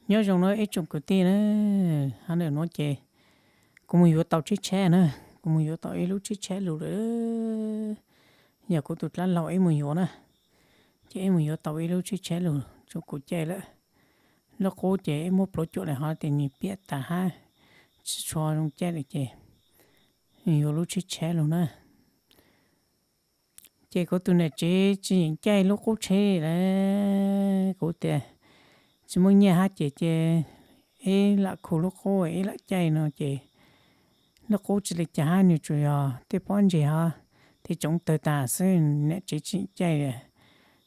Nyob zoo na ib tsoom kwv tij na, hab ntawm nuav ces kuv mus yuav tau tsheb tsheb na, kuv mus yuav tau ib lub tsheb tsheb lug lawm. Yog kuv tus dlaab laug ib mus yuav na, ces ib mus yuav tau ib lub tsheb tsheb lug rua kuv caij lawm. Lub qub ces ib muab pluav cuam le hov tes nwg piam tas hab tsi tshua zoo caij lawm ces yuav lub tsheb tsheb lug na. Ces kuv tus nam tsev tsi yeem caij lub qub tsheb lawm, kuv tias tsi muaj nyiaj hab ces, ces ib lam khu lub qub ib lam caij no ces lub qub tsi le caag hab, nwg tsuas yog tej pob ntseg hov tej tsoov tawg tas xwb, nam tsev tsi yeem caij.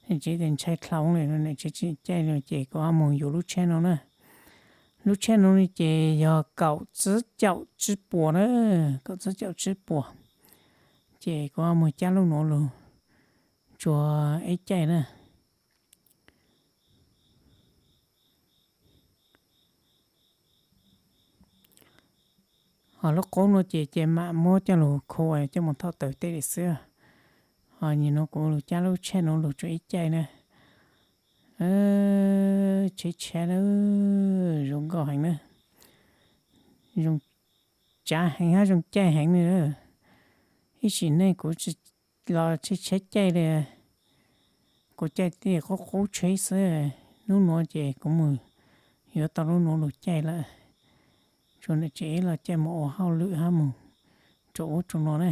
Nam tsev tias ntshai dlhau le, nam tsev tsi yeem caij le ces kuv ho mus yuav lub tsheb no na. Lub tsheb no ne ces yog kaum txwb caum tsib puas na, kaum txwb caum tsib puas. Ces kuv ho mus cab lub nuav lug tsuas ib caij na. Ho lub qub nuav ces, ces mam muab coj lug khu coj mus thauj tawm tej le xwb. Ho nyem nuav kuv lug cab lub tsheb nuav lug tsuas ib caij na. Tsheb tsheb na, zoo nkauj heev na, zoo tsav heev hab zoo caij heev na. Ib sim neej kuv tsi los tsheb tsheb caij le, kuv caij tej qub qub tsheb xwb. Nub nuav ces kuv mus yuav tau lub nuav lug caij lawm, tsuas nam tsev los caij mus ua hauj lwm hab mus rua ub rua nuav na.